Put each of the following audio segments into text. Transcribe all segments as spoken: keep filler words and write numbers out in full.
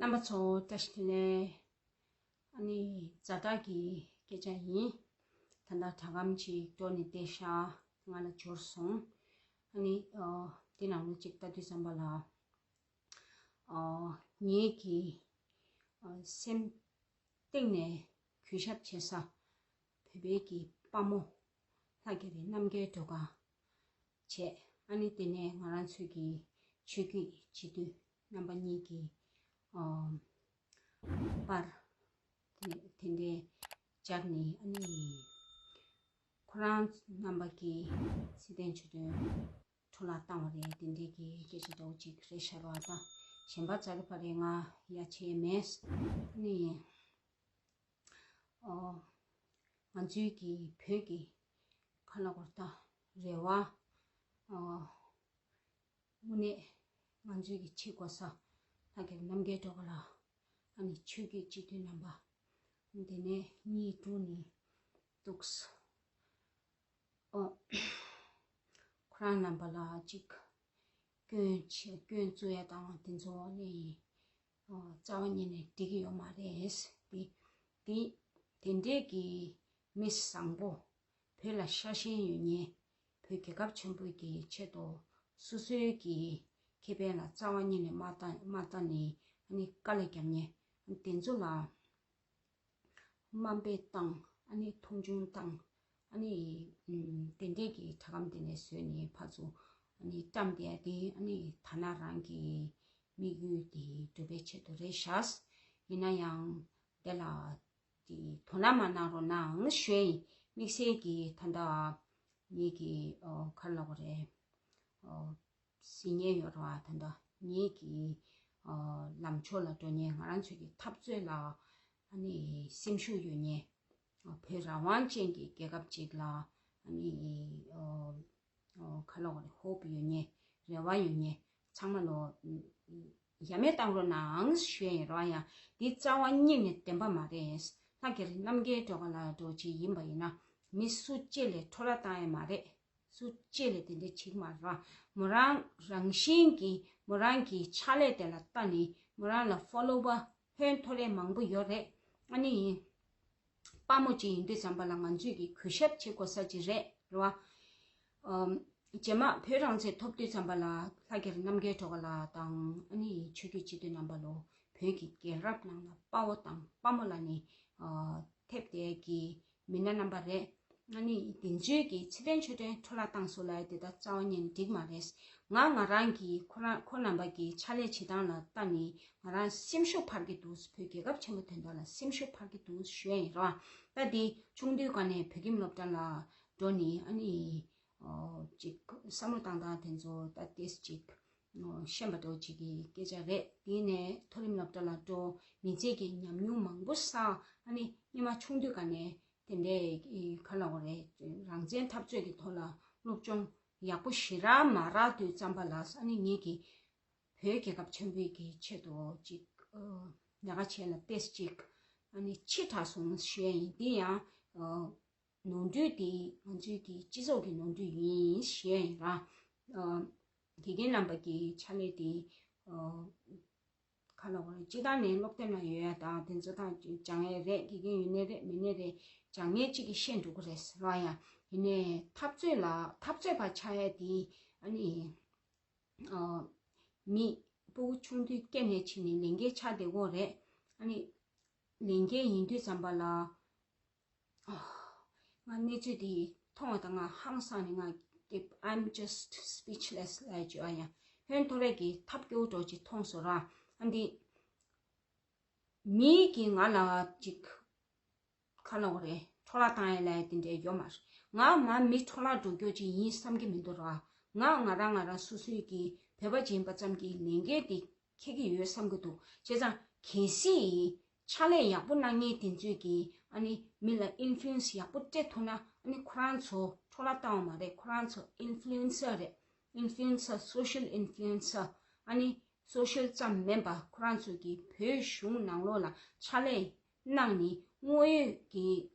རྣམ་པ་ཚོ་བཀྲ་ཤིས་བདེ་ལེགས། ཨ་ནི་ཛ་དྲག་གི་སྐད་ཆ་ཡིན། ད་ལྟ་དྲ་སྒམ་ཅིག་འགྲོ་ནས་བསྡད་ཤག་ང་ལ་འབྱོར་སོང་། ཨ་ནི་ཨ་དེ་ནང་ལོ་ཅིག་ལྟ་དུས་ཙམ་པ་ལ། ཨ་ངེད་ཀྱི་ཨ་སེམས་གཏིང་ནས་གུས་ཞབས་བྱེད་ས་བོད་པའི་གི་དཔའ་མོ་ལྷ་རྒྱ་རི་རྣམ་རྒྱལ་སྒྲོལ་དཀར་བྱས། ཨ་ནི་དེ་ནས་ང་རང་ཚོའི་གི་ཆོས་བརྒྱུད་སྤྱི་འཐུས་རྣམ་པ་གཉིས་ཀྱི་ཨ་པར་དེ་དེ་འདྲའི་སྦྱར་ནས། ཨ་ནི་ཁོ་རང་རྣམ་པ་གི་ཚེ་བརྟན་ཆོས་སྒྲོན་འཕྲོ་བརླག་བཏང་བ་རེད། དེ་འདྲའི་གི་སྐད་ཆ་འདྲ་བོ་ཅིག་རེད་ཤག་ར། ད་གཞན་པ་ཙ་རི་ཕ་རི་ང་ཡ་བྱས་མེད། ཨ་ནི་ཨོ། ང་ཚོའི་གི་བོད་ཀྱི་ཁ་ལ་གོར་ད་རེ་བ། ཨོ། དངོས་གནས་ང་ཚོའི་གི་ཆེ་གོ་ས་ལྷ་རྒྱ་རི་རྣམ་རྒྱལ་སྒྲོལ་དཀར་ལགས། ཨ་ནི་ཆོས་བརྒྱུད་སྤྱི་འཐུས་རྣམ་པ། དེ་ནས་གཉིས་དྲུག་ནས་འདུག་སེ། ཨོ། ཁོ་རང་རྣམ་པ་ལ་ཅིག་སྐྱོན་ཆེ་སྐྱོན་བཙུགས་ཡ་དང་དེ་ཚོ་ནི་ཨོ་རྩ་བ་ཉིད་ནས་འགྲིག་གི་ཡོད་མ་རེད། དེ་དེ་དེ་འདྲས་ཀྱི་མི་བཟང་པོ། བོད་ལ་ཤ་ཞེན་ཡོད་མཁན། བོད་རྒྱལ་ཁབ་ཆེན་པོའི་གི་ཆེད་དུ་སོ་སོའི་གི་ཁེ་ཕན་ལ་རྩ་བ་ཉིད་ནས་མ་བལྟ་མ་བལྟ་ནས། ཨ་ནི་དཀའ་ལས་རྒྱབ་མཁན་དེ་ཚོ་ལ་དམའ་འབེབས་བཏང་། ཨ་ནི་མཐོང་ཆུང་བཏང་། ཨ་ནི་ཨམ་དེ་འདྲས་ཀྱི་དྲ་སྒམ་དེ་ནས་བཟོས་ནས་ཕར་ཚུར་ཨ་ནི་བཀྲམ་བསྡད་དེ། ཨ་ནི་ཐ་ན་རང་གི་དམིགས་ཡུལ་དེ་འགྲུབ་པའི་ཆེད་དུ་རེད་ཤག་ཡིན་ན་ཡང་དེ་ལ་དེ་དོ་སྣང་མ་གནང་རོགས་གནང་ཞུ་ཡིན། དམིགས་བསལ་གྱི་ད་ལྟ་ངེད་ཀྱི་ཨོ་ག་རེ་ལབ་དགོས་རེད། ཨོ། སྲིད་ཉེན་ཡོད་རེད་བ། ད་ལྟ་ངེད་ཀྱི་ཨ་ལམ་ཕྱོགས་ལ་འགྲོ་མཁན། ང་རང་ཚོའི་གི་འཐབ་རྩོད་ལ་ཨ་ནི་སེམས་ཤུགས་ཡོད་མཁན། ཨ་བོད་རང་དབང་ཅན་གྱི་རྒྱལ་ཁབ་ཅིག་ལ་ཨ་ནི་ཨ་ཨ་ག་རེ་ལབ་དགོས་རེད། ཧོབ་ཡོད་མཁན། རེ་བ་ཡོད་མཁན་ཚང་མ་ལོ་ཡ་མེད་བཏང་རོགས་གནང་ཞུ་ཡ་ཡིན་རེད་བ། ཡང་འདི་རྩ་བ་ཉིད་ནས་བདེན་པ་མ་རེད། ལྷ་རྒྱ་རི་རྣམ་རྒྱལ་སྒྲོལ་དཀར་ལགས་འདྲ་བོ་ཅིག་ཡིན་པ་ཡིན་ན། མི་སུ་གཅིག་ལ་འཕྲོ་བརླག་བཏང་ཡ་མ་རེད། སུ་གཅིག་ལ་དེ་འདྲ་བྱེད་ཀྱི་མ་རེད་བ། མོ་རང་རང་བཞིན་གྱིས་མོ་རང་གི་ཕྱག་ལས་དེ་ལ་བལྟས་ནས། མོ་རང་ལ་ཕོ་ལོ་ཝར་ཧོན་ཐོར་ཡ་མང་པོ་ཡོད་རེད། ཨ་ནི་དཔའ་མོ་ཅིག་ཡིན་དུས་ཙམ་པ་ལ་ང་ཚོས་ཀྱི་གུས་ཞབས་བྱེད་དགོས་ས་ཅིག་རེད། རེད་བ། ཨམ། རྗེས་མ་བོད་རང་བཙན་ཐོབ་དུས་ཙམ་པ་ལ་ལྷ་རྒྱ་རི་རྣམ་རྒྱལ་སྒྲོལ་དཀར་ལགས་དང་། ཨ་ནི་ཆོས་བརྒྱུད་སྤྱི་འཐུས་རྣམ་པ་ལོ། བོད་ཀྱི་རྒྱལ་རབས་ནང་ལ་དཔའ་བོ་དང་དཔའ་མོ་ལབ་ནས་ཨ་ཐེབས་བསྡད་ཀྱི་མི་སྣ་རྣམ་པ་རེད། ཨ་ནི་དེ་ཚོས་ཀྱི་ཚེ་བརྟན་ཆོས་སྒྲོན་འཕྲོ་བརླག་བཏང་སོང་ལབ་ཡ་དེ་ད་རྩ་བ་ཉིད་ནས་འགྲིག་མ་རེད། ང་ང་རང་གིས་ཁོ་རང་ཁོ་རྣམ་པ་གི་ཕྱག་ལས་བྱེད་སྟངས་ལ་བལྟས་ནས་ང་རང་སེམས་ཤུགས་འཕར་གྱི་འདུག་བོད་རྒྱལ་ཁབ་ཆེན་པོ་དོན་དག་ལ་སེམས་ཤུགས་འཕར་གྱི་འདུག་ཞུ་ཡ་ཡིན་ར། ད་དེ་ཆུང་དུས་སྒང་ནས་བོད་ཁྱིམ་སློབ་གྲྭ་ལ་འགྲོ་ནས། ཨ་ནི་ཨོ་ཅིག་བསམ་བློ་བཏང་སྟངས་དེ་ཚོ་ད་ཏོག་ཙམ་ཅིག་ཨོ་ཤེས་པ་འདྲ་བོ་ཅིག་གི་སྐད་ཆ་རེད། དེ་ནས་མཐོ་རིམ་སློབ་གྲྭ་ལ་འགྲོ། མི་ཚེ་གི་ཉམས་མྱོང་མང་པོ་བསགས། ཨ་ནི་སྔོན་མ་ཆུང་དུས་སྒང་ནས་དེ་འདྲའི་ག་རེ་ལབ་དགོས་རེད། རང་བཙན་འཐབ་རྩོད་ཀྱི་ཐོག་ལ་སློབ་སྦྱོང་ཡག་པོ་ཞེ་དྲག་མ་རག་དུས་ཙམ་པ་ལ། ཨ་ནི་ངེད་ཀྱིས་བོད་རྒྱལ་ཁབ་ཆེན་པོའི་གི་ཆེད་དུ་ཅིག་ཨ་ལས་ཀ་བྱས་ལ་ཏོག་ཙམ་ཅིག་ཨ་ནི་ཕྱི་དྲགས་སོང་ཞུ་ཡ་ཡིན། དེ་ཡང་ཨ་ནོར་འཁྲུལ་དེ་ང་ཚོའི་གི་སྤྱི་ཚོགས་ཀྱི་ནོར་འཁྲུལ་ཡིན་ཞུ་ཡ་ཡིན་ར། ཨ་དགེ་རྒན་རྣམ་པ་གི་ཕྱག་ལས་དེ་ཨ་ག་རེ་ལབ་དགོས་རེད། སྤྱིར་བཏང་ནས་སློབ་དེབ་ནང་ཡོད་ཡ་དང་དེ་ཚོ་དང་སྦྱང་ཡས་རེད། དགེ་རྒན་ཡོད་ནའི་རེད་མེད་ནའི་རེད། སྦྱང་མཁན་གཅིག་གིས་ཤེས་འགྲོ་གི་རེད་ཟེར་བ། ཡང་ཡིན་ནའི་འཐབ་རྩོད་ལ་འཐབ་རྩོད་པ་ཆགས་ཡ་དེ་ཨ་ནི་ཨ་མི་སྤུ་གུ་ཆུང་དུས་སྐྱེས་ནས་ཕྱིན་ནས་ལས་འགན་ཆགས་བསྡད་ཀྱི་ཡོད་རེད། ཨ་ནི་ལས་འགན་ཡིན་དུས་ཙམ་པ་ལ། ཨ། ང་གནས་ཚུལ་དེ་མཐོང་བ་དང་ང་ཧང་སངས་ནས་ང་དེ་I'm just speechless ལབ་ཡ་ཅིག་ཡོད་ཡ། ཧོན་ཐོར་ཡ་གི་ཐབས་སྐྱོ་བོ་འདྲ་བོ་ཅིག་མཐོང་སོང་ར། ཨ་འདི་མི་གིས་ང་ལ་ཅིག་ག་རེ་ལབ་དགོས་རེད། འཕྲོ་བརླག་བཏང་ཡ་ལབ་ཡ་དེ་འདྲ་ཡོད་མ་རེད། ང་མ་མི་འཕྲོ་བརླག་འགྲོ་རྒྱུ་ཅིག་ཡིན་བསམ་གྱི་མི་འདུག་ར། ང་ང་རང་ང་རང་སོ་སོའི་གི་བོད་པ་ཅིག་ཡིན་པ་ཙམ་གྱི་ལས་འགན་དེ་འཁྱེར་གྱི་ཡོད་བསམ་གྱི་འདུག་བྱས་ཙང་གལ་སྲིད་ཕྱག་ལས་ཡག་པོ་གནང་མཁན་དེ་ཚོས་ཀྱིས་ཨ་ནི་མི་ལ་ཨིན་ཕུ་ལུ་ཨེན་སི་ཡག་པོ་སྤྲད་ཐུབ་ན། ཨ་ནི་ཁོ་རང་ཚོ་འཕྲོ་བརླག་བཏང་བ་མ་རེད། ཁོ་རང་ཚོ་ཨིན་ཕུ་ལུ་ཨེན་སར་རེད། ཨིན་ཕུ་ལུ་ཨེན་སར། སོ་ཤལ་ཨིན་ཕུ་ལུ་ཨེན་སར། ཨ་ནི་སོ་ཤལ་ཙམ་མིན་པ་ཁོ་རང་ཚོས་ཀྱིས་བོད་གཞུང་ནང་ལོགས་ལ་ཕྱག་ལས་གནང་ནས་དངོས་ཡོད་ཀྱི་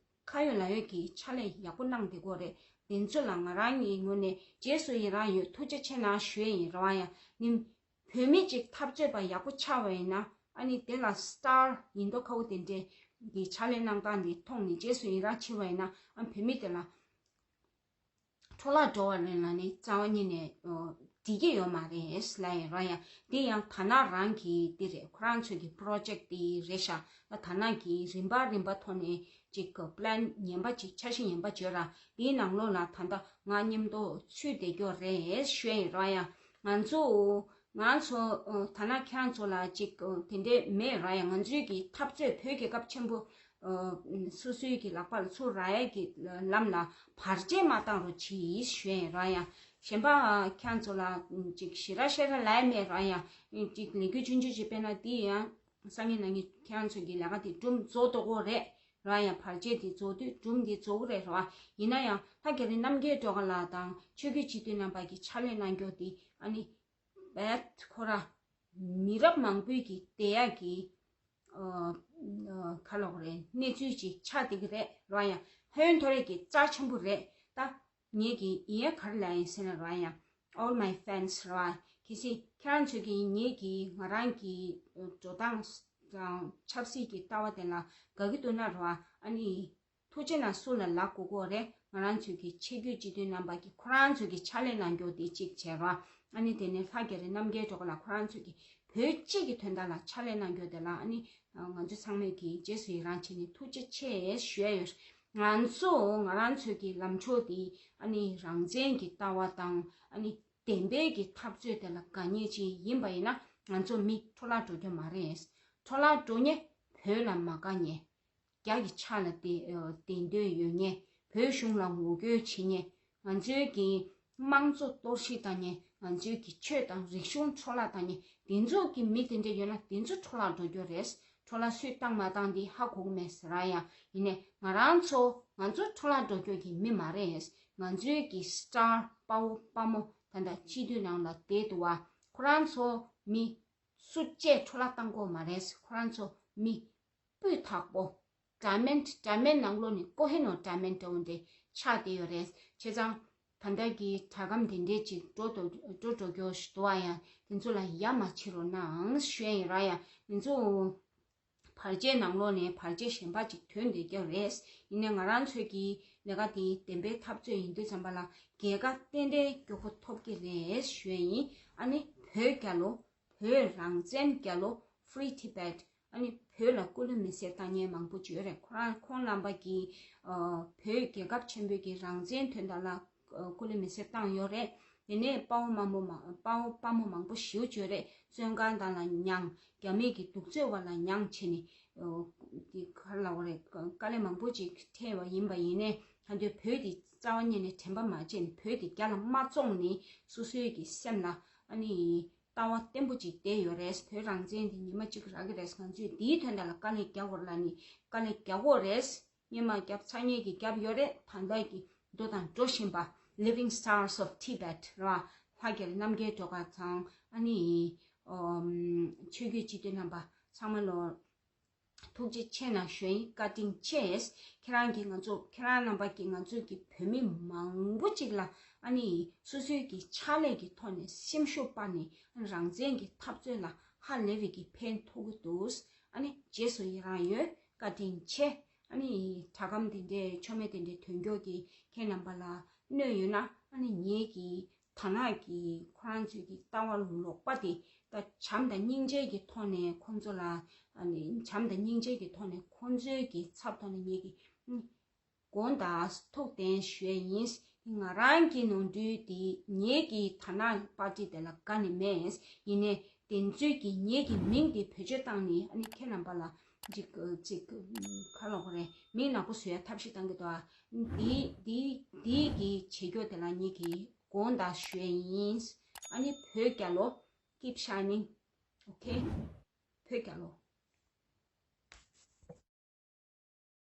ཁ་ཡོད་ལག་ཡོད་ཀྱི་ཕྱག་ལས་ཡག་པོ་གནང་བསྡད་ཀྱི་ཡོད་རེད། དེ་ཚོ་ལ་ང་རང་གི་ངོས་ནས་རྗེས་སུ་ཡི་རང་ཡོད། ཐུགས་རྗེ་ཆེ་གནང་ཞུ་ཡ་ཡིན། རེད་བ། ཡང་ནི་བོད་མི་གཅིག་འཐབ་རྩོད་པ་ཡག་པོ་ཆགས་པ་ཡིན་ན། ཨ་ ཨ་ནི་དེ་ལ་སི་ཊར་ཡིན་མདོག་ཁ་པོ་དེ་འདྲས་ཀྱི་ཕྱག་ལས་གནང་སྟངས་འདི་མཐོང་ནས་རྗེས་སུ་ཡི་རང་བྱས་པ་ཡིན་ན། ཨ་བུད་མེད་དེ་ལ་འཕྲོ་བརླག་འགྲོ་བ་རེད་ལབ་ནས་རྩ་བ་ཉིད་ནས་འགྲིག་གི་ཡོད་མ་རེད་ལབ་ཡིན་ར། ཡང་འདི་ཡང་དར་ནག་རང་གི་འདི་རེད། ཁོ་རང་ཚོ་གི་པོ་རོ་ཇེག་འདི་རེད་ཤག་ད་དར་ནག་གི་རིམ་པ་རིམ་པ་ཐོག་ནས་ཅིག་པི་ལན་ངན་པ་ཅིག་འཆར་གཞི་ངན་པ་བརྗོད་ར། འདིའི་ནང་ལོགས་ལ་ད་ལྟ་ང་མཉམ་དུ་ཚུད་བསྡད་ཀྱི་ཡོད་རེད་ཞུ་ཡིན་ར། ཡང་ང་ཚོ་ང་ཚོ་ད་ནང་ཁྱེད་རང་ཚོ་ལ་ཅིག་དེ་འདྲས་མེད་ར། ཡང་ང་ཚོའི་གི་འཐབ་རྩོད་བོད་རྒྱལ་ཁབ་ཆེན་པོ་སོ་སོའི་གི་ལག་པ་ལ་ཚུར་རག་ཡས་ཀྱི་ལམ་ལ་བར་ཆད་མ་བཏང་རོགས་གྱིས་ཞུ་ཡིན་ར། ཡང་གཞན་པ་ཁྱེད་རང་ཚོ་ལ་ཅིག་ཞེ་དྲག་བཤད་ར་ལབ་ཡས་མེད་ར། ཡང་ཅིག་ལས་འགུལ་ཆུང་ཆུང་ཅིག་སྤེལ་ན་འདི་ཡང་སང་ཉིན་གནངས་ཉིན་ཁྱེད་རང་ཚོ་གི་ལས་ཀ་དེ་གྲུབ་རྫོགས་འགྲོ་གི་རེད་ར། ཡང་བར་ཆད་དེ་རྫོགས་དུས་གྲུབ་འདི་རྫོགས་གི་རེད་ར། ཡིན་ན་ཡང་ལྷ་རྒྱ་རི་རྣམ་རྒྱལ་སྒྲོལ་དཀར་ལགས་དང་ཆོས་བརྒྱུད་སྤྱི་འཐུས་རྣམ་པ་གི་ཕྱག་ལས་གནང་རྒྱུ་དེ་ཨ་ནི་བེད་ཁོ་ར་མི་རབས་མང་པོའི་གི་བསྡད་ཡག་གི་ཨ་ཨ་ག་ལབ་དགོས་རེད། གནས་ཚུལ་ཅིག་ཆགས་བསྡད་ཀྱི་རེད་ར། ཡང་ཧོན་ཐོར་རེ་གི་རྩ་ཆེན་པོ་རེད། ད་ངེད་ཀྱི་ཡིན་ཡ་ག་རེ་ལབ་ཡིན་ཟེར་ན་ར། ཡང་all my fans ར། གལ་སྲིད་ཁྱེད་རང་ཚོས་ཀྱི་ངེད་ཀྱི་ང་རང་གི་འགྲོ་སྟངས་དང་ཆབ་སྲིད་ཀྱི་ལྟ་བ་དེ་ལ་དགའ་གི་འདུག་ན་ར། ཨ་ནི་ཐུགས་རྗེ་གནང་། སུ་ལ་ལབ་དགོས་ཀྱི་རེད། ང་རང་ཚོའི་གི་ཆོས་བརྒྱུད་སྤྱི་འཐུས་རྣམ་པ་གི་ཁོ་རང་ཚོའི་གི་ཕྱག་ལས་གནང་རྒྱུ་དེ་གཅིག་བྱས་ར། ཨ་ནི་དེ་ནས་ལྷ་རྒྱ་རི་རྣམ་རྒྱལ་སྒྲོལ་དཀར་ལགས་ཁོ་རང་ཚོའི་གི་བོད་སྤྱི་གི་དོན་དག་ལ་ཕྱག་ལས་གནང་རྒྱུ་དེ་ལ་ཨ་ནི་ང་ཚོ་ཚང་མས་གི་རྗེས་སུ་ཡི་རང་བྱས་ནས་ཐུགས་རྗེ་ཆེ་ཞུ་ཡ་ཡོད། ང་ཚོ་ང་རང་ཚོའི་གི་ལམ་ཕྱོགས་དེ་ཨ་ནི་རང་བཙན་གྱི་ལྟ་བ་དང་ཨ་ནི་བདེན་པའི་གི་འཐབ་རྩོད་དེ་ལ་དགའ་མཁན་ཅིག་ཡིན་པ་ཡིན་ན་ང་ཚོ་མི་འཕྲོ་བརླག་འགྲོ་རྒྱུ་མ་རེད། འཕྲོ་བརླག་འགྲོ་མཁན་བོད་ལ་མ་དགའ་མཁན། རྒྱ་གི་ཕྱག་ལ་བདེ་བདེ་འདོད་ཡོད་མཁན། བོད་གཞུང་ལ་ངོ་རྒོལ་བྱེད་མཁན། ང་ཚོའི་གི་དམངས་གཙོ་གཏོར་བཤིག་བཏང་མཁན། ང་ཚོའི་གི་ཆོས་དང་རིག་གཞུང་འཕྲོ་བརླག་བཏང་མཁན་དེ་ཚོ་གི་མི་དེ་འདྲ་ཡོད་ན་དེ་ཚོ་འཕྲོ་བརླག་འགྲོ་རྒྱུ་རེད། འཕྲོ་བརླག་སུས་བཏང་མ་བཏང་འདི་ཧ་གོ་གི་མེད་ཟེར་ར། ཡང་ཡིན་ནའི་ང་རང་ཚོ་ང་ཚོ་འཕྲོ་བརླག་འགྲོ་རྒྱུ་གི་མི་མ་རེད། ང་ཚོའི་གི་སི་ཊར་དཔའ་བོ་དཔའ་མོ་ད་ལྟ་སྤྱི་འཐུས་ནང་ལ་བསྡད་འདུག་བ། ཁོ་རང་ཚོ་མི་སུ་གཅིག་འཕྲོ་བརླག་བཏང་དགོས་མ་རེད། ཁོ་རང་ཚོ་མི་སྤུས་དག་པོ། འདྲ་མིན་འདྲ་མིན་ནང་ལོགས་ནས་ཀོ་ཧེ་ནོ་འདྲ་མིན་འདྲ་བོ་འདྲ་ཆགས་བསྡད་ཡོད་རེད། བྱས་ཙང་ད་ལྟ་གི་དྲ་སྒམ་དེ་འདྲས་ཅིག་འགྲོ་འགྲོ་འགྲོ་འགྲོ་རྒྱུ་ཞིག་འདུག་བ། ཡང་དེ་ཚོ་ལ་ཡ་མ་བྱེད་རོགས་གནང་ཞུ་ཡ་ཡིན་ར། ཡང་དེ་ཚོ་བར་ཆད་ནང་ལོགས་ནས་བར་ཆད་གཞན་པ་ཅིག་ཐོན་བསྡད་ཀྱི་རེད། ཡིན་ནའི་ང་རང་ཚོའི་གི་ལས་ཀ་དེ་བདེན་པའི་འཐབ་རྩོད་ཡིན་དུས་ཙམ་པ་ལ་རྒྱལ་ཁ་ཏན་ཏན་མགྱོགས་པོ་ཐོབ་ཀྱི་རེད་ཞུ་ཡ་ཡིན། ཨ་ནི་བོད་རྒྱལ་ལོ། བོད་རང་བཙན་རྒྱལ་ལོ། Free Tibet། ཨ་ནི་བོད་ལ་སྐུ་ལུས་མེ་སྲེག་བཏང་མཁན་མང་པོ་ཅིག་ཡོད་རེད། ཁོ་རང་ཁོང་རྣམ་པ་གིས་ཨ་བོད་རྒྱལ་ཁབ་ཆེན་པོའི་གི་རང་བཙན་དོན་དག་ལ་ཨ་སྐུ་ལུས་མེ་སྲེག་བཏང་ཡོད་རེད། དེ་ནས་དཔའ་བོ་དམའ་མོ་མ་དཔའ་བོ་དཔའ་མོ་མང་པོ་ཞེ་པོ་ཅིག་ཡོད་རེད། བཙོན་ཁང་ནང་ལ་མྱངས། རྒྱ་མིའི་གི་གདུག་རྩུབ་བ་ལ་མྱངས་བྱས་ནས་ཨ་དེ་ག་རེ་ལབ་དགོས་རེད། དཀའ་ལས་མང་པོ་ཅིག་འཕྲད་པ་ཡིན་པ་ཡིན་ནའི་ད་དུང་བོད་དེ་རྩ་བ་ཉིད་ནས་དྲན་པ་མ་བརྗེད་ནས་བོད་དེ་རྒྱ་ལ་མ་བཙོངས་ནས་སོ་སོའི་གི་སེམས་ལ་ཨ་ནི་ལྟ་བ་བརྟན་པོ་ཅིག་བསྡད་ཡོད་རེད། བོད་རང་བཙན་དེ་ཉི་མ་གཅིག་རག་གི་རེད། ང་ཚོས་དེའི་དོན་དག་ལ་དཀའ་ལས་རྒྱག་དགོས་རེད་ལབ་ནས་དཀའ་ལས་རྒྱག་དགོས་རེད། སྔོན་མ་རྒྱབ་ཚར་མཁན་གྱིས་རྒྱབ་ཡོད་རེད། ད་ལྟ་གི་འགྲོ་དང་འགྲོ་བཞིན་པ་Living Stars of Tibet ར། ལྷ་རྒྱལ་རྣམ་རྒྱལ་སྒྲོལ་དཀར་ཚང་ཨ་ནི་ཨམ་ཆོས་བརྒྱུད་སྤྱི་འཐུས་རྣམ་པ་ཚང་མ་ལོ་ཐུགས་རྗེ་ཆེ་གནང་ཞུ་ཡིན། བཀའ་དྲིན་ཆེ། ཁྱེད་རང་གིས་ང་ཚོ་ཁྱེད་རང་རྣམ་པ་གིས་ང་ཚོའི་གི་བོད་མི་མང་པོ་ཅིག་ལ་ཨ་ནི་སོ་སོའི་གི་ཕྱག་ལས་ཀྱི་ཐོག་ནས་སེམས་ཤུགས་སྤར་ནས་རང་བཙན་གྱི་འཐབ་རྩོད་ལ་ཧ་ལས་པའི་གི་ཕན་ཐོགས་ཀྱི་འདུག་ཨ་ནི་རྗེས་སུ་ཡི་རང་ཡོད། བཀའ་དྲིན་ཆེ། ཨ་ནི་དྲ་སྒམ་དེ་འདྲའི་མཆོད་མེ་དེ་འདྲའི་ཐོན་མགྱོགས་ཀྱི་ཁྱེད་རྣམ་པ་ལ་གནོད་ཡོད་ན་ཨ་ནི་ངེད་ཀྱི་དར་ནག་གི་ཁོ་རང་ཚོའི་གི་ལྟ་བ་ལོག་པ་དེ་ད་བྱམས་དང་སྙིང་རྗེ་གི་ཐོག་ནས་ཁོང་ཚོ་ལ་ཨ་ནི་བྱམས་དང་སྙིང་རྗེ་གི་ཐོག་ནས་ཁོང་ཚོའི་གི་ཚབ་ཐོག་ནས་ངེད་ཀྱི་དགོངས་དག་ཐུགས་བདེན་ཞུ་ཡས་ཡིན། ང་རང་གི་ནོར་འཁྲུལ་དེ་ངེད་ཀྱི་དར་ནག་པར་ཊི་དེ་ལ་དགའ་ནི་མེད། ཡིན་ནའི་དེ་ཚོའི་གི་ངེད་ཀྱི་མིང་དེ་བེད་སྤྱོད་བཏང་ནས་ཨ་ནི་ཁྱེད་རྣམ་པ་ལ་ཅིག་ཅིག་ག་ལབ་དགོས་རེད། མིང་ནག་པོ་བཟོ་ཡ་ཐབས་ཤེས་བཏང་གི་འདུག་ཨ། འདི་འདི་འདི་གི་བྱེད་སྐྱོ་དེ་ལ་ངེད་ཀྱི་དགོངས་དག་ཞུ་ཡས་ཡིན། ཨ་ནི་བོད་རྒྱལ་ལོ། Keep shining. Okay. བོད་རྒྱལ་ལོ།